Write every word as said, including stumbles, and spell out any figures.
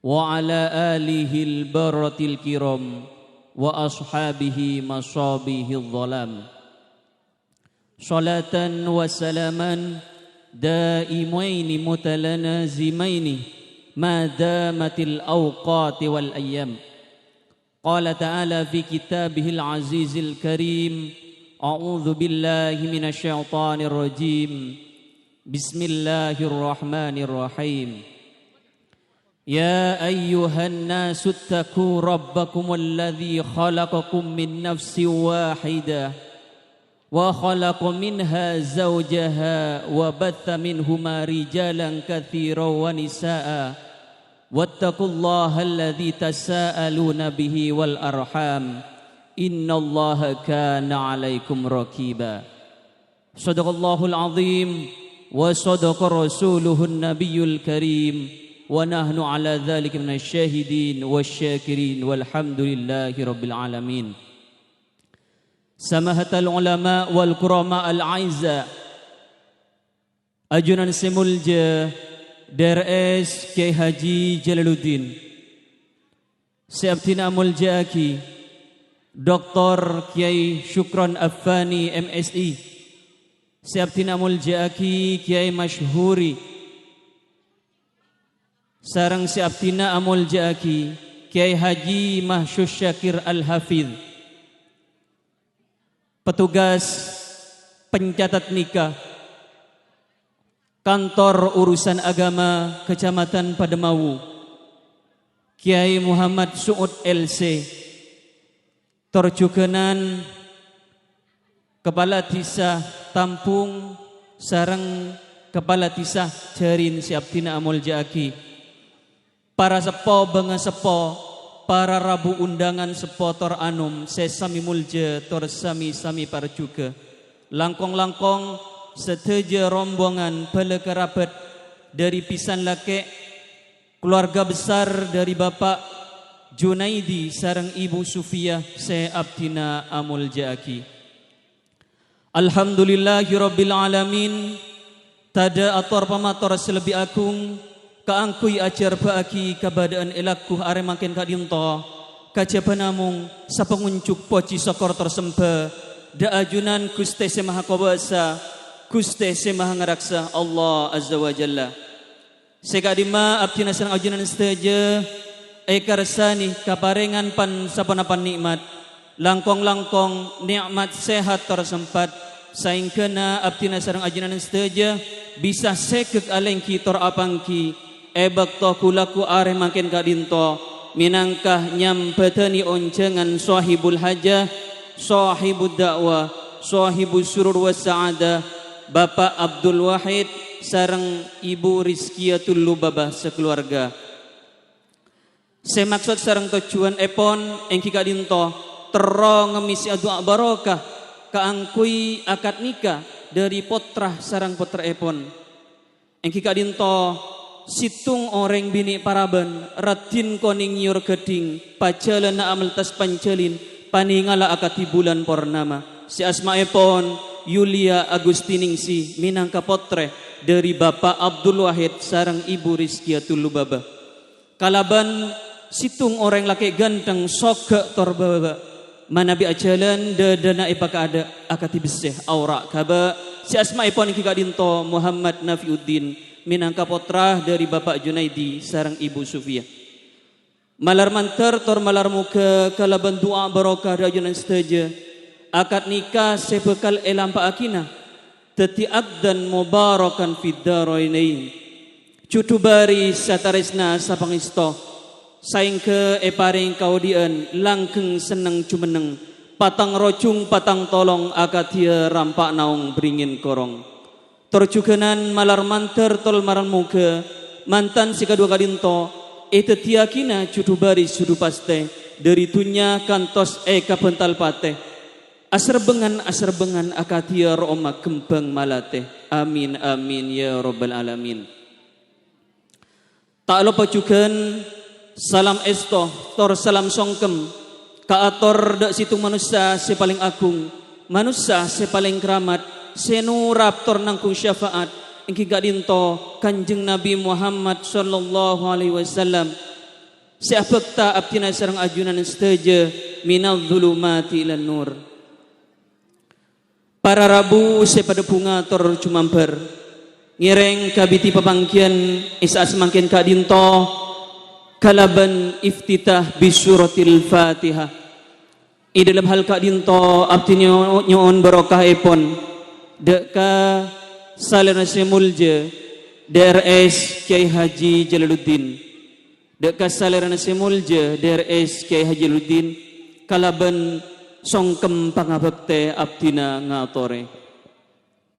وعلى آله البررة الكرام وأصحابه مصابيح الظلام. صلاة وسلاما دائمين متلازمين ما دامت الأوقات والأيام. قال تعالى في كتابه العزيز الكريم: أعوذ بالله من الشيطان الرجيم. بسم الله الرحمن الرحيم. يا أيها الناس اتقوا ربكم الذي خلقكم من نفس واحدة وخلق منها زوجها وبث منهما رجالا كثيرا ونساء واتقوا الله الذي تساءلون به والأرحام إن الله كان عليكم رقيبا. صدق الله العظيم وصدق رسوله النبي الكريم ونحن على ذلك من الشاهدين والشاكرين والحمد لله رب العالمين. Samahatal ulama wal kurama al-a'izza. Ajunan sè molja, Dr S Kyai Haji Jalaluddin. Sè abdhina amolja'aghi, Doktor Kyai Syukron Affani, M Si. Sè abdhina amolja'aghi, Kyai Masyhuri. Sareng sè abdhina amolja'aghi, Kyai Haji Mahsyus Syakir Al-Hafidz. Petugas pencatat nikah Kantor Urusan Agama Kecamatan Pademawu, Kyai Muhammad Suud L C, tor jughânan Kepala Dhisa Tambung sareng Kepala Dhisa Jarin sè abdhina amolja'aghi. Para seppo bângaseppo, para rabu undangan seppo tor anom sè samè molja tor samè-samè parjughâ. Langkong-langkong sadhâjâ rombongan bhâlâ karabat dhâri bhisan lakè', keluarga besar dhâri Bapa' Junaidi sareng Ibu Sufiyah sè abdhina amolja'aghi. Alhamdulillahirabbil alamin. Tadâ' ator pamator sè lebbi agung kaangghuy ajhârbâ'âghi kabâdâ'ân è lagghu arè mangkèn ka'dinto. Kajhâbhâ namong sapangonjhuk pojhi sokkor tor sembhâ dâ' ajunan Ghustè Sè Mahakobâsa, Ghustè Sè Mahangaraksa, Allah Azza wa Jalla. Sè ka'dimma abdhina sareng ajunan sadhâjâ èkarsanè kaparèngan pan-saponapan nè'mat, langkong-langkong nè'mat sehat tor sempat, saèngghâna abdhina sareng ajunan sadhâjâ bisa sèghek alèngghi tor apangghi è bâkto ghu-lagghu arè mangkèn ka'dinto, mènangka nyambhâdhâni onjhângan sohibul hajah, sohibud da'wah, sohibus surur was sa'adah, Bapa' Abdul Wahid sareng Ibu Rizkiyatul Lubabah sakaluarga. Sè maksod sareng tojjhuwânnèpon èngghi ka'dinto terro ngemmèsè adu'a barokah kaangghuy akad nikah dhâri pottra sareng pottra'èpon. Èngghi ka'dinto sèttong orèng binè' paraban raddhin konèng nyèyor ghâddhing, pajhâlâna ameltas panjhâlin, panèngalla akadhi bulân pornama. Sè asmaèpon Yulia Agustiningsih mènangka pottrè dhâri Bapa' Abdul Wahid sareng Ibu Rizkiyatul Lubabah. Kalabân sèttong orèng lakè' ghântheng sogâ' tor bâbâ. Manabi ajhâlân dâdâna èpakaadâ' akadhi bessè aora' ghâbâ', sè asmaèpon èngghi ka'dinto Muhammad Nafiuddin, mènangka pottra dhâri Bapa' Junaidi sareng Ibu Sufiyah. Malar mandhâr tor malar moghâ kalabân du'a barokah dhâ' ajunan sadhâjâ, akad nikah sè bhâkal èlampa'aghina dhâddhi aqdan mubarakan fid darainain. Jhudhu bhâri' satarèsna sapangèsto, saèngghâ èparèng kaodi'ân langgheng senneng jumenneng, patang rojung patang tolong akadhiyâ rampa' naong bringin korong. Tor jhughânan malar mandhâr tor malar moghâ mantan sè kadhuwâ ka'dinto èdhâddhiyâghina jhudhu bhâri' jhudhu pastè dhâri dhunnya kantos èkabhântal patè. Aserbhângan-aserbhângan akadhiyâ ro'omma kembhâng malatè. Amin, amin, ya rabbal alamin. Ta' loppa jhughân salam èsto tor salam songkem kaator dhâ' sèttong manossa sè palèng agung, manossa sè palèng keramat, sè norap tor nangghung syafa'at, èngghi ka'dinto Kanjeng Nabi Muhammad sallallahu alaihi wasallam. sè abhâkta abdhina sareng ajunan sadhâjâ minadz-dzulumati ilan nur. Para rabu sè padâ bhunga tor jumambar, ngèrèng kabidhi papangghiyân è sa'at samangkèn ka'dinto kalabân iftitah bi suratil Fatihah. È dhâlem hal ka'dinto abdhi nyo-, nyo'on barokahèpon dâ' ka salèrana sè molja D R S Kyai Haji Jalaluddin. Dâ' ka salèrana sè molja D R S Kyai Haji Jalaluddin kalabân songkem pangabhâktè abdhina ngatorè.